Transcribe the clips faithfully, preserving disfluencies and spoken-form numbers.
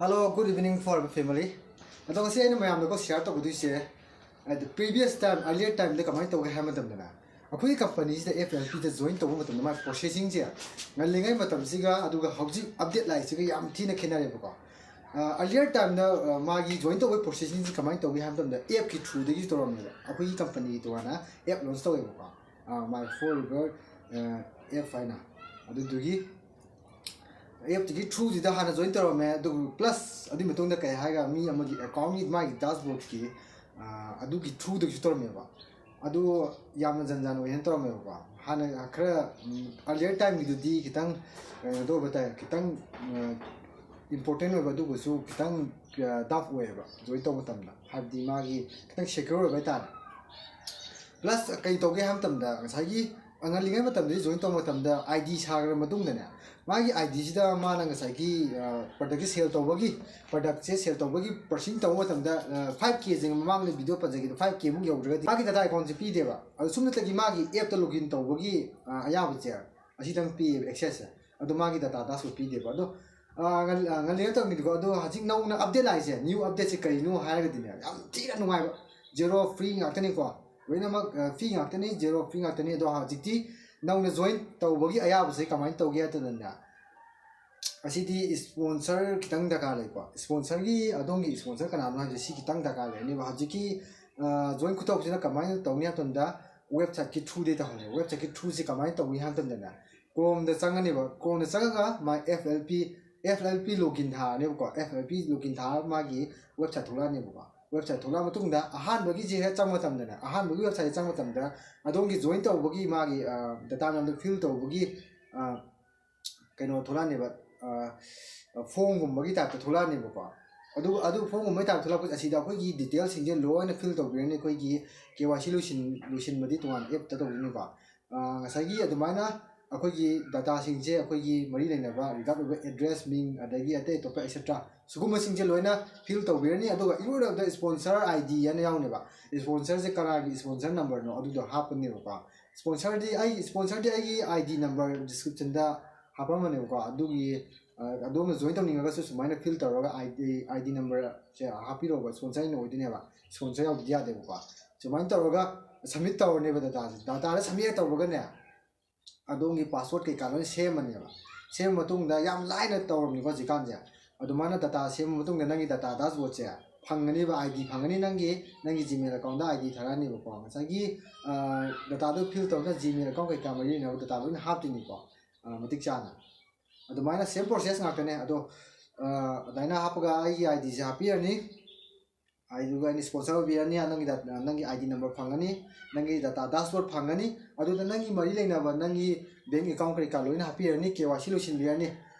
Hello, good evening for the family. ꯑꯗꯣ ꯉꯁꯤ ꯑꯩꯅ ꯃꯌꯥꯝꯗꯀꯣ ꯁꯤꯌꯔ ꯇꯧꯒꯗꯣꯏꯁꯦ, at the previous time, earlier timeꯗ ꯀꯃꯥꯏꯅ ꯇꯧꯒꯦ ꯍꯥꯏꯕ ꯃꯇꯝꯗꯅ, ꯑꯩꯈꯣꯏꯒꯤ ꯀꯝꯄꯅꯤꯁꯤꯗ ꯑꯦꯐ ꯑꯦꯜ ꯄꯤꯗ ꯖꯣꯏꯟ ꯇꯧꯕ ꯃꯇꯝꯗ ꯃꯥꯒꯤ ꯄ꯭ꯔꯣꯁꯦꯁꯤꯡꯁꯦ ꯉꯜꯂꯤꯉꯩ ꯃꯇꯝꯁꯤꯒ ꯑꯗꯨꯒ ꯍꯧꯖꯤꯛ ꯑꯞꯗꯦꯠ ꯂꯥꯛꯏꯁꯤꯒ ꯌꯥꯝ ꯊꯤꯅ ꯈꯦꯠꯅꯔꯦꯕꯀꯣ꯫ ꯑꯥꯔꯂꯤꯌꯔ ꯇꯥꯏꯝꯗ ꯃꯥꯒꯤ ꯖꯣꯏꯟ ꯇꯧꯕꯒꯤ ꯄ꯭ꯔꯣꯁꯦꯁꯤꯡꯁꯤ ꯀꯃꯥꯏꯅ ꯇꯧꯒꯦ ꯍꯥꯏꯕ ꯃꯇꯝꯗ, ꯑꯦꯞꯀꯤ ꯊ꯭ꯔꯨꯗꯒꯤ ꯇꯧꯔꯝꯃꯦꯕ꯫ ꯑꯩꯈꯣꯏꯒꯤ ꯀꯝꯄꯅꯤꯒꯤ ꯇꯣꯉꯥꯟꯅ ꯑꯦꯞ ꯂꯣꯟꯁ ꯇꯧꯋꯦꯕꯀꯣ, ꯃꯥꯏ ꯐꯣꯔ ꯔꯤꯚꯔ ꯑꯦꯞ ꯍꯥꯏꯅ꯫ ꯑꯗꯨꯗꯨꯒꯤ ꯑꯦꯞꯇꯨꯒꯤ ꯊ꯭ꯔꯨꯁꯤꯗ ꯍꯥꯟꯅ ꯖꯣꯏꯟ ꯇꯧꯔꯝꯃꯦ, ꯑꯗꯨꯒ ꯄ꯭ꯂꯁ ꯑꯗꯨꯒꯤ ꯃꯇꯨꯡꯗ ꯀꯩ ꯍꯥꯏꯔꯒ ꯃꯤ ꯑꯃꯒꯤ ꯑꯦꯀꯥꯎꯟꯒꯤ ꯃꯥꯒꯤ ꯗꯥꯁꯕꯣꯔꯗꯀꯤ ꯑꯗꯨꯒꯤ ꯊ꯭ꯔꯨꯗꯒꯤꯁꯨ ꯇꯧꯔꯝꯃꯦꯕ꯫ ꯑꯗꯨ ꯌꯥꯝꯅ ꯖꯟꯖꯥꯟ ꯑꯣꯏꯅ ꯇꯧꯔꯝꯃꯦꯕꯀꯣ꯫ ꯍꯥꯟꯅ ꯈꯔ ꯑꯥꯔꯂꯤꯌꯔ ꯇꯥꯏꯝꯒꯤꯗꯨꯗꯤ ꯈꯤꯇꯪ ꯀꯩꯅꯣ ꯇꯧꯕ ꯍꯥꯏꯇꯥꯔꯦ, ꯈꯤꯇꯪ ꯏꯝꯄꯣꯔꯇꯦꯟ ꯑꯣꯏꯕ, ꯑꯗꯨꯕꯨꯁꯨ ꯈꯤꯇꯪ ꯗꯐ ꯑꯣꯏꯌꯦꯕ ꯖꯣꯏꯟ ꯇꯧꯕ ꯃꯇꯝꯗ, ꯍꯥꯏꯕꯗꯤ ꯃꯥꯒꯤ ꯈꯤꯇꯪ ꯁꯦꯀ꯭ꯌꯣꯔ ꯑꯣꯏꯕ ꯍꯥꯏꯇꯥꯔꯦ꯫ ꯄ꯭ꯂꯁ ꯀꯩ ꯇꯧꯒꯦ ꯍꯥꯏꯕ ꯃꯇꯝꯗ, ꯉꯁꯥꯏꯒꯤ ꯉꯜꯂꯤꯉꯩ ꯃꯇꯝꯗꯗꯤ ꯖꯣꯏꯟ ꯇꯧꯕ ꯃꯇꯝꯗ ꯑꯥꯏ ꯗꯤ ꯁꯥꯈ꯭ꯔ ꯃꯇꯨꯡꯗꯅꯦ, ꯃꯥꯒꯤ ꯑꯥꯏ ꯗꯤꯁꯤꯗ ꯃꯥꯅ ꯉꯁꯥꯏꯒꯤ ꯄ꯭ꯔꯗꯛꯁꯦ ꯁꯦꯜ ꯇꯧꯕꯒꯤ, ꯄ꯭ꯔꯗꯛꯁꯦ ꯁꯦꯜ ꯇꯧꯕꯒꯤ ꯄ꯭ꯔꯣꯁꯦꯁꯤꯡ ꯇꯧꯕ ꯃꯇꯝꯗ ꯐꯥꯏꯚ ꯀꯦꯁꯦ, ꯃꯃꯥꯡꯗ ꯚꯤꯗꯤꯑꯣ ꯄꯟꯖꯈꯤꯕꯗꯣ, ꯐꯥꯏꯚ ꯀꯦꯃꯨꯛ ꯌꯧꯗ꯭ꯔꯒꯗꯤ ꯃꯥꯒꯤ ꯗꯇꯥ ꯑꯦꯀꯥꯎꯟꯁꯦ ꯄꯤꯗꯦꯕ꯫ ꯑꯗꯨ ꯁꯨꯝꯅꯇꯒꯤ ꯃꯥꯒꯤ ꯑꯦꯞꯇ ꯂꯣꯒꯏꯟ ꯇꯧꯕꯒꯤ ꯑꯌꯥꯕꯁꯦ ꯑꯁꯤꯗꯪ ꯄꯤꯌꯦꯕ, ꯑꯦꯛꯁꯦꯁꯁꯦ꯫ ꯑꯗꯣ ꯃꯥꯒꯤ ꯗꯇꯥ ꯗꯥꯁꯕꯣꯔꯗ ꯄꯤꯗꯦꯕ꯫ ꯑꯗꯣ ꯉꯜꯂꯤꯉꯩ ꯇꯧꯔꯝꯃꯤꯗꯤꯀꯣ, ꯑꯗꯣ ꯍꯧꯖꯤꯛ ꯅꯧꯅ ꯑꯞꯗꯦꯠ ꯂꯥꯛꯏꯁꯦ, ꯅ꯭ꯌꯨ ꯑꯞꯗꯦꯠꯁꯦ ꯀꯔꯤꯅꯣ ꯍꯥꯏꯔꯒꯗꯤꯅꯦ, ꯌꯥꯝ ꯊꯤꯅ ꯅꯨꯡꯉꯥꯏꯕ, ꯖꯦꯔꯣ ꯐ꯭ꯔꯤ ꯉꯥꯛꯇꯅꯤꯀꯣ꯫ ꯂꯣꯏꯅꯃꯛ ꯐ꯭ꯔꯤ ꯉꯥꯛꯇꯅꯤ, ꯖꯦꯔꯣ ꯐ꯭ꯔꯤ ꯉꯥꯛꯇꯅꯤ꯫ ꯑꯗꯣ ꯍꯧꯖꯤꯛꯇꯤ ꯅꯧꯅ ꯖꯣꯏꯟ ꯇꯧꯕꯒꯤ ꯑꯌꯥꯕꯁꯦ ꯀꯃꯥꯏꯅ ꯇꯧꯒꯦ ꯍꯥꯏꯕꯗꯅꯦ, ꯑꯁꯤꯗꯤ ꯏꯁꯄꯣꯟꯁꯔ ꯈꯤꯇꯪ ꯗꯔꯀꯥꯔ ꯂꯩꯀꯣ꯫ ꯏꯁꯄꯣꯟꯁꯔꯒꯤ, ꯑꯗꯣꯝꯒꯤ ꯏꯁꯄꯣꯟꯁꯔ ꯀꯅꯥꯅꯣ ꯍꯥꯏꯕꯁꯦ ꯁꯤ ꯈꯤꯇꯪ ꯗꯔꯀꯥꯔ ꯂꯩꯔꯅꯦꯕ꯫ ꯍꯧꯖꯤꯛꯀꯤ ꯖꯣꯏꯟ ꯈꯨꯇꯧꯁꯤꯅ ꯀꯃꯥꯏꯅ ꯇꯧꯅꯤ ꯍꯥꯏꯕ ꯃꯇꯝꯗ, ꯋꯦꯕꯁꯥꯏꯠꯀꯤ ꯊ꯭ꯔꯨꯗꯒꯤ ꯇꯧꯍꯜꯂꯦ꯫ ꯋꯦꯕꯁꯥꯏꯠꯀꯤ ꯊ꯭ꯔꯨꯁꯤ ꯀꯃꯥꯏꯅ ꯇꯧꯅꯤ ꯍꯥꯏꯕ ꯃꯇꯝꯗꯅꯦ, ꯀ꯭ꯔꯣꯝꯗ ꯆꯪꯉꯅꯦꯕ꯫ ꯀ꯭ꯔꯣꯝꯗ ꯆꯪꯉꯒ my F L P, F L P login ꯊꯥꯔꯅꯦꯕꯀꯣ꯫ ꯑꯦꯐ ꯑꯦꯜ ꯄꯤ ꯂꯣꯒꯏꯟ ꯊꯥꯔꯒ ꯃꯥꯒꯤ ꯋꯦꯕꯁꯥꯏꯠ ꯊꯣꯛꯂꯛꯑꯅꯦꯕꯀꯣ꯫ ꯋꯦꯕꯁꯥꯏꯠ ꯊꯣꯛꯂꯛꯑ ꯃꯇꯨꯡꯗ ꯑꯍꯥꯟꯕꯒꯤꯁꯦ ꯍꯦꯛ ꯆꯪꯕ ꯃꯇꯝꯗꯅꯦ, ꯑꯍꯥꯟꯕꯒꯤ ꯋꯦꯕꯁꯥꯏꯠꯁꯦ ꯆꯪꯕ ꯃꯇꯝꯗ ꯑꯗꯣꯝꯒꯤ ꯖꯣꯏꯟ ꯇꯧꯕꯒꯤ ꯃꯥꯒꯤ ꯗꯇꯥ ꯃꯌꯥꯝꯗꯣ ꯐꯤꯜ ꯇꯧꯕꯒꯤ ꯀꯩꯅꯣ ꯊꯣꯛꯂꯛꯑꯅꯦꯕ, ꯐꯣꯝꯒꯨꯝꯕꯒꯤ ꯇꯥꯏꯞꯇ ꯊꯣꯛꯂꯛꯑꯅꯦꯕꯀꯣ꯫ ꯑꯗꯨ ꯑꯗꯨ ꯐꯣꯝꯒꯨꯝꯕꯒꯤ ꯇꯥꯏꯞꯇ ꯊꯣꯛꯂꯛꯄꯁꯦ, ꯑꯁꯤꯗ ꯑꯩꯈꯣꯏꯒꯤ ꯗꯤꯇꯦꯜꯁꯤꯡꯁꯦ ꯂꯣꯏꯅ ꯐꯤꯜ ꯇꯧꯕꯤꯔꯅꯤ꯫ ꯑꯩꯈꯣꯏꯒꯤ ꯀꯦ ꯋꯥꯏ ꯁꯤ ꯂꯣꯏꯁꯤꯟ ꯂꯣꯏꯁꯤꯟꯕꯗꯤ ꯇꯣꯉꯥꯟꯅ ꯑꯦꯞꯇ ꯇꯧꯗꯣꯏꯅꯤꯀꯣ꯫ ꯉꯁꯥꯏꯒꯤ ꯑꯗꯨꯃꯥꯏꯅ ꯑꯩꯈꯣꯏꯒꯤ ꯗꯇꯥꯁꯤꯡꯁꯦ, ꯑꯩꯈꯣꯏꯒꯤ ꯃꯔꯤ ꯂꯩꯅꯕ ꯔꯤꯒꯥꯔꯗ ꯑꯣꯏꯕ ꯑꯦꯗ꯭ꯔꯦꯁ, ꯃꯤꯡ, ꯑꯗꯒꯤ ꯑꯇꯩ ꯑꯇꯣꯞꯄ ꯑꯦꯛꯁꯦꯇ꯭ꯔꯥ, ꯁꯤꯒꯨꯝꯕꯁꯤꯡꯁꯦ ꯂꯣꯏꯅ ꯐꯤꯜ ꯇꯧꯕꯤꯔꯅꯤ꯫ ꯑꯗꯨꯒ ꯏꯔꯣꯏꯔꯕꯗ ꯏꯁꯄꯣꯟꯁꯔ ꯑꯥꯏ ꯗꯤ ꯍꯥꯏꯅ ꯌꯥꯎꯅꯦꯕ꯫ ꯏꯁꯄꯣꯟꯁꯔꯁꯦ ꯀꯅꯥꯒꯤ ꯏꯁꯄꯣꯟꯁꯔ ꯅꯝꯕꯔꯅꯣ ꯑꯗꯨꯗꯣ ꯍꯥꯞꯄꯅꯦꯕꯀꯣ꯫ ꯏꯁꯄꯣꯟꯁꯔꯗꯤ ꯑꯩ ꯏꯁꯄꯣꯟꯁꯔꯗꯤ ꯑꯩꯒꯤ ꯑꯥꯏ ꯗꯤ ꯅꯝꯕꯔ ꯗꯤꯁꯀ꯭ꯔꯤꯞꯁꯟꯗ ꯍꯥꯞꯄꯝꯃꯅꯦꯕꯀꯣ꯫ ꯑꯗꯨꯒꯤ ꯑꯗꯣꯝꯅ ꯖꯣꯏꯟ ꯇꯧꯅꯤꯡꯉꯒꯁꯨ ꯁꯨꯃꯥꯏꯅ ꯐꯤꯜ ꯇꯧꯔꯒ ꯑꯥꯏ ꯗꯤ ꯑꯥꯏ ꯗꯤ ꯅꯝꯕꯔꯁꯦ ꯍꯥꯞꯄꯤꯔꯛꯑꯣꯕ, ꯏꯁꯄꯣꯟꯁꯔ ꯑꯩꯅ ꯑꯣꯏꯗꯣꯏꯅꯦꯕ, ꯏꯁꯄꯣꯟꯁꯔ ꯌꯥꯎꯗꯗꯤ ꯌꯥꯗꯦꯕꯀꯣ꯫ ꯁꯨꯃꯥꯏꯅ ꯇꯧꯔꯒ ꯁꯕꯃꯤꯠ ꯇꯧꯔꯅꯦꯕ ꯗꯇꯥꯁꯦ꯫ ꯗꯇꯥꯗ ꯁꯕꯃꯤꯠ ꯇꯧꯕꯒꯅꯦ, ꯑꯗꯣꯝꯒꯤ ꯄꯥꯁꯋꯥꯔꯗ ꯀꯩꯀꯥ ꯂꯣꯏꯅ ꯁꯦꯝꯃꯅꯦꯕ꯫ ꯁꯦꯝꯃ ꯃꯇꯨꯡꯗ, ꯌꯥꯝ ꯂꯥꯏꯅ ꯇꯧꯔꯕꯅꯤꯀꯣ ꯍꯧꯖꯤꯛꯀꯥꯟꯁꯦ꯫ ꯑꯗꯨꯃꯥꯏꯅ ꯗꯇꯥ ꯁꯦꯝꯃ ꯃꯇꯨꯡꯗ ꯅꯪꯒꯤ ꯗꯇꯥ ꯗꯥꯁꯕꯣꯔꯗꯁꯦ ꯐꯪꯒꯅꯤꯕ, ꯑꯥꯏ ꯗꯤ ꯐꯪꯒꯅꯤ ꯅꯪꯒꯤ, ꯅꯪꯒꯤ ꯖꯤꯃꯦꯜ ꯑꯦꯀꯥꯎꯟꯗ ꯑꯥꯏ ꯗꯤ ꯊꯥꯔꯛꯑꯅꯦꯕꯀꯣ꯫ ꯉꯁꯥꯏꯒꯤ ꯗꯇꯥꯗꯣ ꯐꯤꯜ ꯇꯧꯅ ꯖꯤꯃꯦꯜ ꯑꯦꯀꯥꯎꯟ ꯀꯩꯀꯥ ꯃꯔꯤ ꯂꯩꯅꯕ ꯗꯇꯥ ꯂꯣꯏꯅ ꯍꯥꯞꯇꯣꯏꯅꯤꯀꯣ, ꯃꯇꯤꯛ ꯆꯥꯅ꯫ ꯑꯗꯨꯃꯥꯏꯅ ꯁꯦꯝ ꯄ꯭ꯔꯣꯁꯦꯁ ꯉꯥꯛꯇꯅꯦ꯫ ꯑꯗꯣ ꯑꯗꯨꯃꯥꯏꯅ ꯍꯥꯞꯄꯒ ꯑꯩꯒꯤ ꯑꯥꯏ ꯗꯤꯁꯦ ꯍꯥꯞꯄꯤꯔꯅꯤ꯫ ꯑꯗꯨꯒ ꯑꯩꯅ ꯏꯁꯄꯣꯟꯁꯔ ꯑꯣꯏꯕꯤꯔꯅꯤ, ꯅꯪꯒꯤ ꯗꯥ-, ꯅꯪꯒꯤ ꯑꯥꯏ ꯗꯤ ꯅꯝꯕꯔ ꯐꯪꯒꯅꯤ, ꯅꯪꯒꯤ ꯗꯇꯥ ꯗꯥꯁꯕꯣꯔꯗ ꯐꯪꯒꯅꯤ꯫ ꯑꯗꯨꯗ ꯅꯪꯒꯤ ꯃꯔꯤ ꯂꯩꯅꯕ ꯅꯪꯒꯤ ꯕꯦꯡ ꯑꯦꯀꯥꯎꯟ ꯀꯔꯤ ꯀꯔꯥ ꯂꯣꯏꯅ ꯍꯥꯞꯄꯤꯔꯅꯤ, ꯀꯦ ꯋꯥꯏ ꯁꯤ ꯂꯣꯏꯁꯤꯟꯕꯤꯔꯅꯤ꯫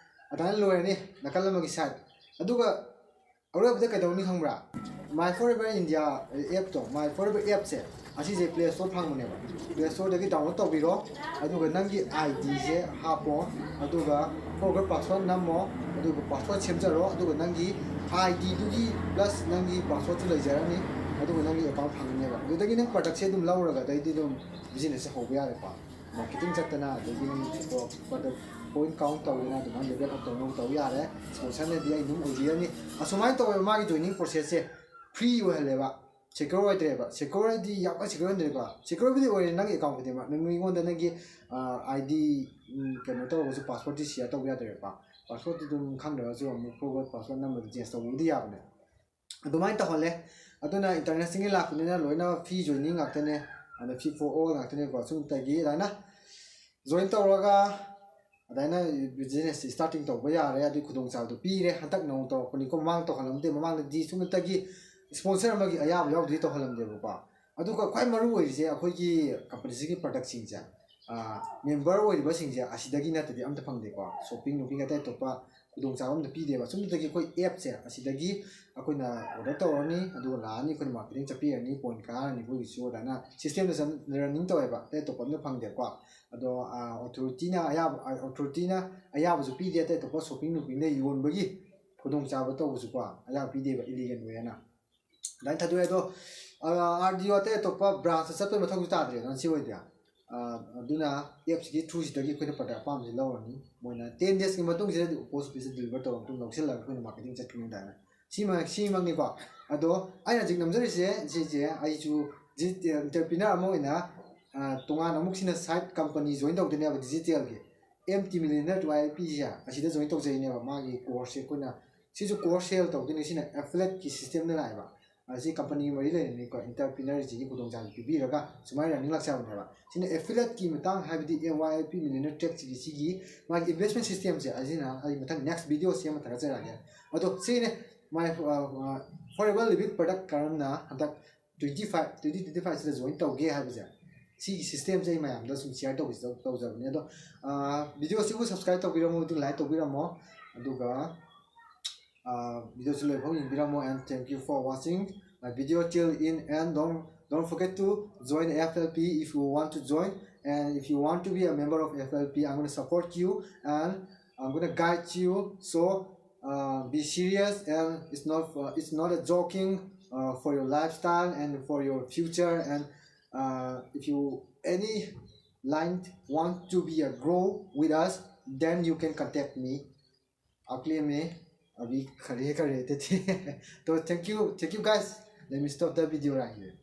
ꯑꯗꯨꯃꯥꯏꯅ ꯂꯣꯏꯔꯅꯤ ꯅꯥꯀꯜ ꯑꯃꯒꯤ ꯁꯥꯏꯠ꯫ ꯑꯗꯨꯒ ꯑꯔꯣꯏꯕꯗ ꯀꯩꯗꯧꯅꯤ ꯈꯪꯕ꯭ꯔꯥ? ꯃꯥꯏ ꯐꯣꯔ ꯑꯦꯚꯔ ꯏꯟꯗꯤꯌꯥ ꯑꯦꯞꯇꯣ, ꯃꯥꯏ ꯐꯣꯔ ꯑꯦꯚꯔ ꯑꯦꯞꯁꯦ, ꯑꯁꯤꯁꯦ ꯄ꯭ꯂꯦ ꯁ꯭ꯇꯣꯔ ꯐꯪꯕꯅꯦꯕ꯫ ꯄ꯭ꯂꯦ ꯁ꯭ꯇꯣꯔꯗꯒꯤ ꯗꯥꯎꯟꯂꯣꯗ ꯇꯧꯕꯤꯔꯣ, ꯑꯗꯨꯒ ꯅꯪꯒꯤ ꯑꯥꯏ ꯗꯤꯁꯦ ꯍꯥꯞꯄꯣ, ꯑꯗꯨꯒ ꯐꯣꯔꯒꯣꯠ ꯄꯥꯁꯋꯥꯔꯗ ꯅꯝꯃꯣ, ꯑꯗꯨꯒ ꯄꯥꯁꯋꯥꯔꯗ ꯁꯦꯝꯖꯔꯣ, ꯑꯗꯨꯒ ꯅꯪꯒꯤ ꯑꯥꯏ ꯗꯤꯗꯨꯒꯤ ꯄ꯭ꯂꯁ ꯅꯪꯒꯤ ꯄꯥꯁꯋꯥꯔꯗꯁꯨ ꯂꯩꯖꯔꯅꯤ, ꯑꯗꯨꯒ ꯅꯪꯒꯤ ꯑꯦꯀꯥꯎꯟ ꯐꯪꯒꯅꯦꯕ꯫ ꯑꯗꯨꯗꯒꯤ ꯅꯪ ꯄ꯭ꯔꯗꯛꯁꯦ ꯑꯗꯨꯝ ꯂꯧꯔꯒ ꯑꯗꯩꯗꯤ ꯑꯗꯨꯝ ꯕꯤꯖꯤꯅꯦꯁꯁꯦ ꯍꯧꯕ ꯌꯥꯔꯦꯀꯣ꯫ ꯃꯥꯔꯀꯦꯇꯤꯡ ꯆꯠꯇꯅ, ꯑꯗꯒꯤ ꯅꯪ ꯄ꯭ꯔꯗꯛ ꯄꯣꯏꯟ ꯀꯥꯎꯟ ꯇꯧꯗꯅ ꯑꯗꯨꯃꯥꯏꯅ ꯂꯦꯚꯦꯜ ꯑꯞ ꯇꯧꯅꯕ ꯇꯧ ꯌꯥꯔꯦ꯫ ꯏꯁꯄꯣꯟꯁꯔꯅꯗꯤ ꯑꯩ ꯑꯗꯨꯝ ꯑꯣꯏꯕꯤꯔꯅꯤ꯫ ꯑꯁꯨꯃꯥꯏꯅ ꯇꯧꯋꯦꯕ ꯃꯥꯒꯤ ꯖꯣꯏꯅꯤꯡ ꯄ꯭ꯔꯣꯁꯦꯁꯁꯦ꯫ ꯐ꯭ꯔꯤ ꯑꯣꯏꯍꯜꯂꯦꯕ꯫ ꯁꯦꯀ꯭ꯌꯣꯔ ꯑꯣꯏꯗ꯭ꯔꯦꯕ꯫ ꯁꯦꯀ꯭ꯌꯣꯔ ꯍꯥꯏꯗꯤ ꯌꯥꯝ ꯀꯟꯅ ꯁꯦꯀ꯭ꯌꯣꯔ ꯑꯣꯏꯗ꯭ꯔꯦꯀꯣ꯫ ꯁꯦꯀ꯭ꯌꯣꯔꯕꯨꯗꯤ ꯑꯣꯏꯔꯦ ꯅꯪꯒꯤ ꯑꯦꯀꯥꯎꯟ ꯈꯨꯗꯤꯡꯃꯛ꯫ ꯅꯪ ꯃꯤꯉꯣꯟꯗ ꯅꯪꯒꯤ, ꯑꯥ, ꯑꯥꯏ ꯗꯤ, ꯎꯝ, ꯀꯩꯅꯣ ꯇꯧꯔꯒꯁꯨ ꯄꯥꯁꯋꯥꯔꯗꯇꯤ ꯁꯤꯌꯔ ꯇꯧꯕ ꯌꯥꯗ꯭ꯔꯦꯕꯀꯣ꯫ ꯄꯥꯁꯋꯥꯔꯗꯇꯤ ꯑꯗꯨꯝ ꯈꯪꯗ꯭ꯔꯒꯁꯨ ꯑꯃꯨꯛ ꯐꯣꯔꯒꯣꯠ ꯄꯥꯁꯋꯥꯔꯗ ꯅꯝꯕꯗ ꯆꯦꯟꯖ ꯇꯧꯕꯕꯨꯗꯤ ꯌꯥꯕꯅꯦ꯫ ꯑꯗꯨꯃꯥꯏꯅ ꯇꯧꯍꯜꯂꯦ꯫ ꯑꯗꯨꯅ ꯏꯟꯇꯔꯅꯦꯁꯅꯦꯜꯒꯤ ꯂꯥꯛꯄꯅꯤꯅ ꯂꯣꯏꯅ ꯐ꯭ꯔꯤ ꯖꯣꯏꯅꯤꯡ ꯉꯥꯛꯇꯅꯦ꯫ ꯑꯗ ꯐ꯭ꯔꯤ ꯐꯣꯔ ꯑꯣꯜ ꯉꯥꯛꯇꯅꯦꯀꯣ꯫ ꯁꯨꯝꯇꯒꯤ ꯑꯗꯨꯃꯥꯏꯅ ꯖꯣꯏꯟ ꯇꯧꯔꯒ ꯑꯗꯨꯃꯥꯏꯅ ꯕꯤꯖꯤꯅꯦꯁꯁꯤ ꯁ꯭ꯇꯥꯔꯇꯤꯡ ꯇꯧꯕ ꯌꯥꯔꯦ꯫ ꯑꯗꯨꯒꯤ ꯈꯨꯗꯣꯡꯆꯥꯕꯗꯨ ꯄꯤꯔꯦ꯫ ꯍꯟꯗꯛ ꯅꯧꯅ ꯇꯧꯔꯛꯄꯅꯤꯀꯣ, ꯃꯃꯥꯡꯗꯗꯤ ꯁꯨꯞꯅꯇꯒꯤ ꯏꯁꯄꯣꯟꯁꯔ ꯑꯃꯒꯤ ꯑꯌꯥꯕ ꯌꯥꯎꯗꯗꯤ ꯇꯧꯍꯜꯂꯝꯗꯦꯕꯀꯣ꯫ ꯑꯗꯨꯒ ꯈ꯭ꯋꯥꯏ ꯃꯔꯨ ꯑꯣꯏꯔꯤꯁꯦ ꯑꯩꯈꯣꯏꯒꯤ ꯀꯝꯄꯅꯤꯁꯤꯒꯤ ꯄ꯭ꯔꯗꯛꯁꯤꯡꯁꯦ, ꯑꯥ, ꯃꯦꯝꯕꯔ ꯑꯣꯏꯔꯤꯕꯁꯤꯡꯁꯦ ꯑꯁꯤꯗꯒꯤ ꯅꯠꯇꯗꯤ ꯑꯝꯇ ꯐꯪꯗꯦꯀꯣ꯫ ꯁꯣꯞꯄꯤꯡ ꯅꯣꯞꯄꯤꯡ ꯑꯇꯩ ꯑꯇꯣꯞꯄ ꯈꯨꯗꯣꯡꯆꯥꯕ ꯑꯝꯇ ꯄꯤꯗꯦꯕ꯫ ꯁꯨꯞꯅꯇꯒꯤ ꯑꯩꯈꯣꯏ ꯑꯦꯞꯁꯦ ꯑꯁꯤꯗꯒꯤ ꯑꯩꯈꯣꯏꯅ ꯑꯣꯔꯗꯔ ꯇꯧꯔꯅꯤ, ꯑꯗꯨꯒ ꯂꯥꯛꯑꯅꯤ, ꯑꯩꯈꯣꯏꯅ ꯃꯥꯔꯀꯦꯇꯤꯡ ꯆꯠꯄꯤꯔꯅꯤ, ꯄꯣꯏꯟ ꯀꯥꯔꯅꯤ, ꯑꯩꯈꯣꯏꯒꯤꯁꯨ ꯑꯗꯨꯃꯥꯏꯅ ꯁꯤꯁꯇꯦꯝꯗ ꯔꯟꯅꯤꯡ ꯇꯧꯋꯦꯕ, ꯑꯇꯩ ꯑꯇꯣꯞꯄ ꯑꯝꯇ ꯐꯪꯗꯦꯀꯣ꯫ ꯑꯗꯣ ꯑꯣꯊꯣꯔꯤꯇꯤꯅ ꯑꯌꯥꯕ, ꯑꯣꯊꯣꯔꯤꯇꯤꯅ ꯑꯌꯥꯕꯁꯨ ꯄꯤꯗꯦ ꯑꯇꯩ ꯑꯇꯣꯞꯄ ꯁꯣꯞꯄꯤꯡ ꯅꯣꯞꯄꯤꯡꯗ ꯌꯣꯟꯕꯒꯤ ꯈꯨꯗꯣꯡꯆꯥꯕ ꯇꯧꯕꯁꯨꯀꯣ ꯑꯌꯥꯕ ꯄꯤꯗꯦꯕ, ꯏꯂꯤꯒꯦꯜ ꯑꯣꯏꯌꯦꯅ꯫ ꯑꯗꯨꯃꯥꯏꯅ ꯊꯥꯗꯣꯛꯑꯦ꯫ ꯑꯗꯣ ꯑꯥꯔ ꯗꯤ ꯑꯣ ꯑꯇꯩ ꯑꯇꯣꯞꯄ ꯕ꯭ꯔꯥꯟꯁꯇ ꯆꯠꯄꯩ ꯃꯊꯧꯁꯨ ꯇꯥꯗ꯭ꯔꯦꯗꯅ ꯁꯤ ꯑꯣꯏꯗꯤ꯫ ꯑꯗꯨꯅ ꯑꯦꯞꯁꯤꯒꯤ ꯊ꯭ꯔꯨꯁꯤꯗꯒꯤ ꯑꯩꯈꯣꯏꯅ ꯄ꯭ꯔꯗꯛ ꯑꯄꯥꯝꯕꯁꯤ ꯂꯧꯔꯅꯤ꯫ ꯃꯣꯏꯅ ꯇꯦꯟ ꯗꯦꯖꯀꯤ ꯃꯇꯨꯡꯁꯤꯗ ꯄꯣꯁ ꯑꯣꯐꯤꯁꯇ ꯗꯤꯂꯤꯚꯔ ꯇꯧꯔꯕ ꯃꯇꯨꯡ ꯂꯧꯁꯤꯜꯂꯒ ꯑꯩꯈꯣꯏꯅ ꯃꯥꯔꯀꯦꯇꯤꯡ ꯆꯠꯈꯤꯕ ꯍꯥꯏꯇꯥꯔꯦ꯫ ꯁꯤꯃ ꯁꯤꯃꯛꯅꯤꯀꯣ꯫ ꯑꯗꯣ ꯑꯩꯅ ꯍꯧꯖꯤꯛ ꯅꯝꯖꯔꯤꯁꯦ ꯁꯤꯁꯦ ꯑꯩꯁꯨ ꯏꯟꯇꯔꯄ꯭ꯔꯤꯅꯔ ꯑꯃ ꯑꯣꯏꯅ ꯇꯣꯉꯥꯟꯅ ꯑꯃꯨꯛ ꯁꯤꯅ ꯁꯥꯏꯠ ꯀꯝꯄꯅꯤ ꯖꯣꯏꯟ ꯇꯧꯗꯣꯏꯅꯦꯕ ꯗꯤꯖꯤꯇꯦꯜꯒꯤ꯫ ꯑꯦꯝ ꯇꯤ ꯃꯤꯂꯤꯅꯔ ꯋꯥꯏ ꯑꯥꯏ ꯄꯤꯁꯦ ꯑꯁꯤꯗ ꯖꯣꯏꯟ ꯇꯧꯖꯩꯅꯦꯕ꯫ ꯃꯥꯒꯤ ꯀꯣꯔꯁꯁꯦ ꯑꯩꯈꯣꯏꯅ ꯁꯤꯁꯨ ꯀꯣꯔꯁ ꯁꯦꯜ ꯇꯧꯗꯣꯏꯅꯦ꯫ ꯁꯤꯅ ꯑꯦꯐꯤꯂꯦꯠꯀꯤ ꯁꯤꯁꯇꯦꯝꯗ ꯂꯥꯛꯑꯦꯕ꯫ ꯑꯁꯤ ꯀꯝꯄꯅꯤ ꯃꯔꯤ ꯂꯩꯔꯅꯤꯀꯣ, ꯏꯟꯇꯔꯄ꯭ꯔꯤꯅꯔꯁꯤꯒꯤ ꯈꯨꯗꯣꯡꯆꯥꯕ ꯄꯤꯕꯤꯔꯒ ꯁꯨꯃꯥꯏꯅ ꯔꯟꯅꯤꯡ ꯂꯥꯛꯆꯕꯅꯦꯕ꯫ ꯁꯤꯅ ꯑꯦꯐꯤꯂꯦꯠꯀꯤ ꯃꯇꯥꯡ, ꯍꯥꯏꯕꯗꯤ ꯑꯦ ꯋꯥꯏ ꯑꯥꯏ ꯄꯤ ꯃꯤꯂꯤꯅꯔ ꯇ꯭ꯔꯦꯛꯁꯤꯒꯤ ꯁꯤꯒꯤ ꯃꯥꯒꯤ ꯏꯟꯚꯦꯁꯃꯦꯟ ꯁꯤꯁꯇꯦꯝꯁꯦ ꯑꯁꯤꯅ ꯑꯩ ꯃꯊꯪ ꯅꯦꯛꯁ ꯚꯤꯗꯤꯑꯣ ꯁꯦꯝꯃ ꯊꯥꯒꯠꯆꯔꯛꯑꯒꯦ꯫ ꯑꯗꯣ ꯁꯤꯅꯦ my forever living product ꯀꯔꯝꯅ ꯍꯟꯗꯛ ꯇ꯭ꯋꯦꯟꯇꯤ ꯐꯥꯏꯚ ꯇ꯭ꯋꯦꯟꯇꯤ ꯇ꯭ꯋꯦꯟꯇꯤ ꯐꯥꯏꯚꯁꯤꯗ ꯖꯣꯏꯟ ꯇꯧꯒꯦ ꯍꯥꯏꯕꯁꯦ, ꯁꯤꯒꯤ ꯁꯤꯁꯇꯦꯝꯁꯦ ꯑꯩ ꯃꯌꯥꯝꯗ ꯁꯨꯝ ꯁꯤꯌꯔ ꯇꯧꯕꯁꯤꯗ ꯇꯧꯖꯕꯅꯦ꯫ ꯑꯗꯣ ꯚꯤꯗꯤꯑꯣꯁꯤꯕꯨ ꯁꯕꯁꯀ꯭ꯔꯥꯏꯕ ꯇꯧꯕꯤꯔꯝꯃꯣ, ꯑꯗꯨ ꯂꯥꯏꯛ ꯇꯧꯕꯤꯔꯝꯃꯣ, ꯑꯗꯨꯒ ꯚꯤꯗꯤꯑꯣꯁꯤ ꯂꯣꯏꯐꯥꯎ ꯌꯦꯡꯕꯤꯔꯝꯃꯣ꯫ And thank you for watching my video till in end. Don't don't forget to join F L P if you want to join, and if you want to be a member of F L P, I'm gonna support you and I'm gonna guide you. So uh, be serious, and it's not uh, it's not a joking uh, for your lifestyle and for your future. And uh, if you any line want to be a grow with us, then you can contact me. अगले में अभी खड़े खड़े थे। तो thank you, thank you guys. Let me stop the video right here.